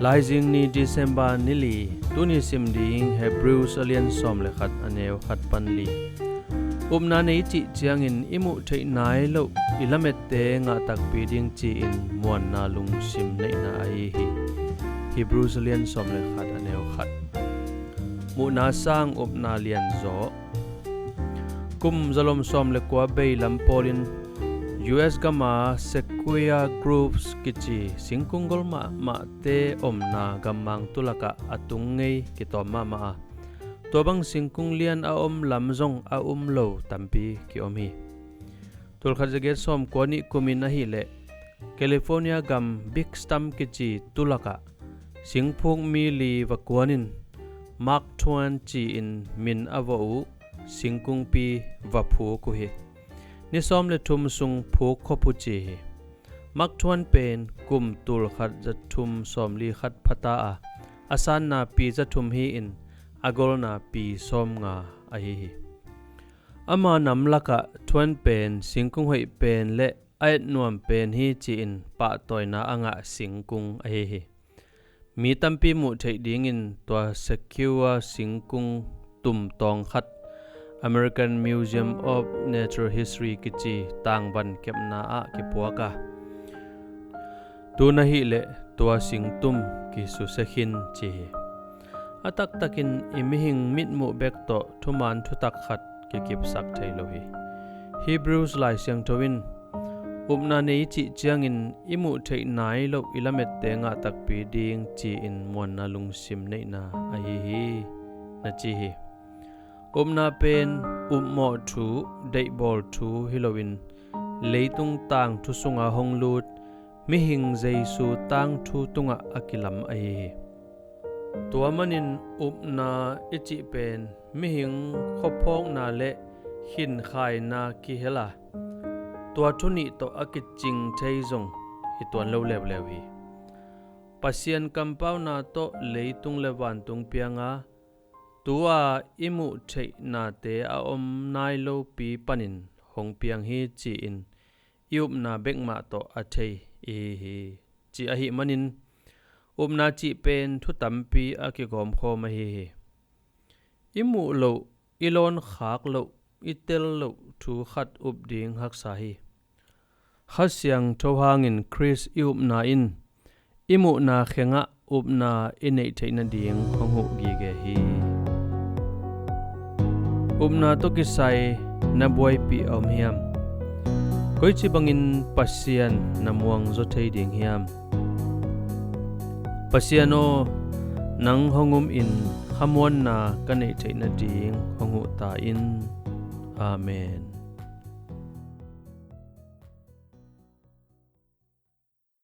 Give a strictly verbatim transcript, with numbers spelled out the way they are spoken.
Laizing ni December ni li, tuni sim ding Hebrews a lian sawm le khat a neu khat pan li. Upna nei cih ciangin i muh theih nai loh i lamette ngah takpi ding ci-in muanna lungsim neihna ahi hi. Hebrews a lian sawm le khat a neu khat. Muhna sang upna lian zaw. Kum zalom sawm le kua bei lam pawlin U S gama sequoia groves kici singkung gol mahmahte omna gammang tulakah a tung ngei kitawm mahmah a, tua bang singkung lian a om lam zong a um lo tampi kiom hi. Tulkhat zagiat sawm kua nih kumin ahileh California gam Big Stump kici tulakah singphuk mi li va kuanin Mark Twain ci-in min a vawh uh singkungpi va phuk uh hi. Ni sawm le thum sung phuk khop uh ci hi. Mark Twain pen kum tulkhat zathum sawmli khat phata a, a sanna pi zathum hi-in a golna pi sawmnga ahi hi. Ama nam lakah Twain pen singkung hoih pen le a et nuam pen hi ci-in pahtawina a ngah singkung ahi hi. Mi tampi muh theih dingin tua sequoia singkung tumtawng khat American Museum of Natural History kici tangvan kepna ah kipuak a, tun ahileh tua singtum kisusia khin ci hi. A taktakin i mihing mitmuh bek tawh thuman thutak khat kikipsak thei lo hi. Hebrews Lai Siangtho in upna nei cih ciangin i muh theih nai loh i lamette ngah takpi ding ci-in muanna lungsim neihna ahi hi, na ci hi. Upna pen upmawh thu, deihbawl thu hi loin leitung tangthu sunga hong lut mihing Jesu tangthu tungah a kilam ahi hi. Tua manin upna i cih pen mihing khuaphawkna le khinkhaina kihel a, tua thu nih tawh a kicing thei zong hi tuan lo leuleu hi. Pasian kampauna tawh leitung le vantung pianga tua i muh theih nate a om nai lopi panin hong piang hi ci-in i upna bek mah tawh a thei i hi hi. Ci ahih manin upna cih pen thu tampi a kigawmkhawm ahi hi. I muh loh, i lawnkhak loh, i tel loh thu khat up ding haksa hi. Kha Siangtho hangin Khrist i upna in i muhna khengah upna i neih theih nading hong huh gige hi. Upna tawh kisai na buaipih a om hiam? Koici bangin Pasian na muangzaw thei ding hiam? Pasian aw, nang hong umin khamuanna ka neih theih nading hong huh ta in. Amen.